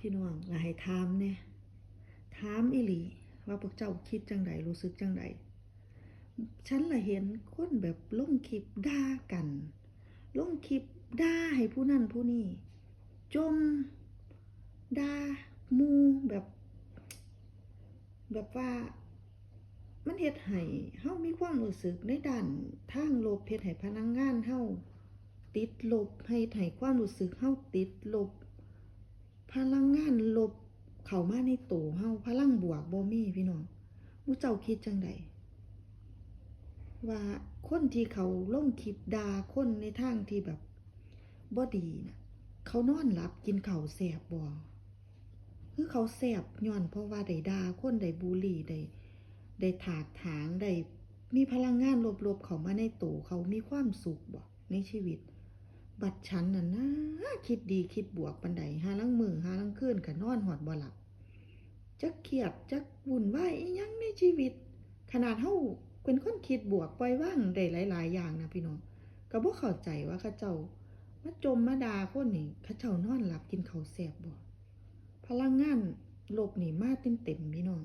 ພີ່ນ້ອງ ລະໃຫ້ຖາມແດ່ ຖາມອີ່ຫຼີວ່າພວກເຈົ້າຄິດຈັ່ງໃດ ຮູ້ສຶກຈັ່ງໃດ? ສັນລະເຫັນຄົນແບບລົງຄລິບດ່າກັນ ລົງຄລິບດ່າໃຫ້ຜູ້ນັ້ນຜູ້ນີ້ ຈົ່ມດ່າໝູ່ແບບ ແບບວ່າ ມັນເຮັດໃຫ້ເຮົາມີຄວາມຮູ້ສຶກໃນດ້ານທາງລົບ ເຮັດໃຫ້ພະລັງງານເຮົາຕິດລົບ ເຮັດໃຫ້ຄວາມຮູ້ສຶກເຮົາຕິດລົບ ພະລັງງານລົບເຂົ້າມາໃນໂຕເຮົາ ພະລັງບວກບໍ່ມີ ພີ່ນ້ອງ. ໝູ່ເຈົ້າຄິດຈັ່ງໃດ ວ່າຄົນທີ່ເຂົາລົງຄລິບດ່າຄົນໃນທາງທີ່ແບບບໍ່ດີນະ ເຂົານອນຫຼັບກິນເຂົ້າແຊບບໍ່? ຄືເຂົາແຊບຍ້ອນເພາະວ່າໄດ້ດ່າຄົນ ໄດ້ບູລີ ໄດ້ ໄດ້ຖາກຖາງ ໄດ້ມີພະລັງງານລົບໆເຂົ້າມາໃນໂຕ ເຂົາມີຄວາມສຸກບໍ່ໃນຊີວິດ? ບັດສັນນັ້ນນາ ຄິດດີຄິດບວກປານໃດ ຫາລາງມື້ຫາລາງຄືນກະນອນຮອດບໍ່ຫຼັບ ຈັກຄຽດຈັກວຸ່ນວາຍອີ່ຫຍັງໃນຊີວິດ. ຂະໜາດເຮົາເປັນຄົນຄິດບວກ ປ່ອຍວາງໄດ້ຫຼາຍໆຢ່າງນະພີ່ນ້ອງ ກະບໍ່ເຂົ້າໃຈວ່າເຂົາເຈົ້າມາຈົ່ມມາດ່າຄົນນີ້ ເຂົາເຈົ້ານອນຫຼັບກິນເຂົ້າແຊບບໍ່? ພະລັງງານລົບນີ້ມາເຕັມໆ ພີ່ນ້ອງ.